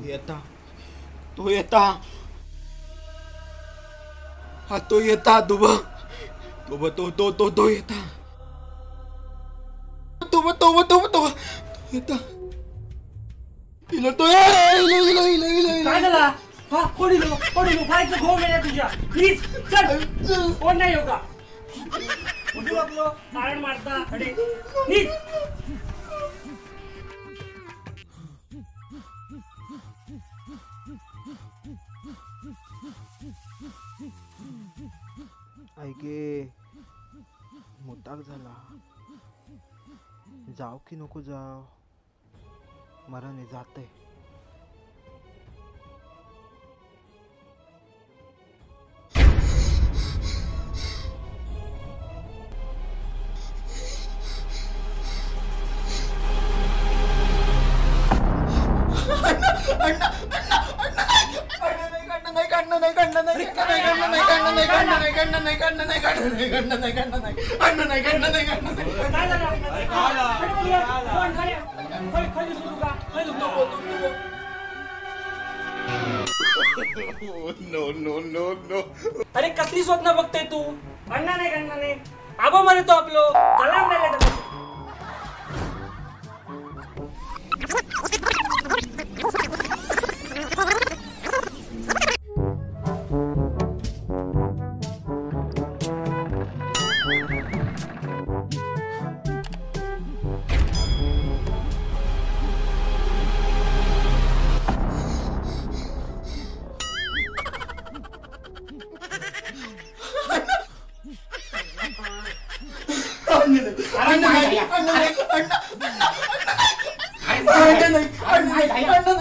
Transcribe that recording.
येता तो येता हा तो येता दुबा तो तो तो तो तो येता तो तो तो तो येता इलो तो इलो इलो इलो इलो. काय झाला? हा कोण इलो कोण इलो? फायचं घो मेल्या तुझ्या. प्लीज चल कोण नाही येऊ का उठू आपलं कारण मारता अरे नीट. ऐके मुताक झाला. जाव की नको जाव मराने जाते. No no no no. अरे कसली स्वप्न बघतोय तू? अण्णा नाही अण्णा नाही आबा मरे तो आपलो कलाम नाही. अण्णा नाही अण्णा नाही अण्णा अण्णा नाही अण्णा नाही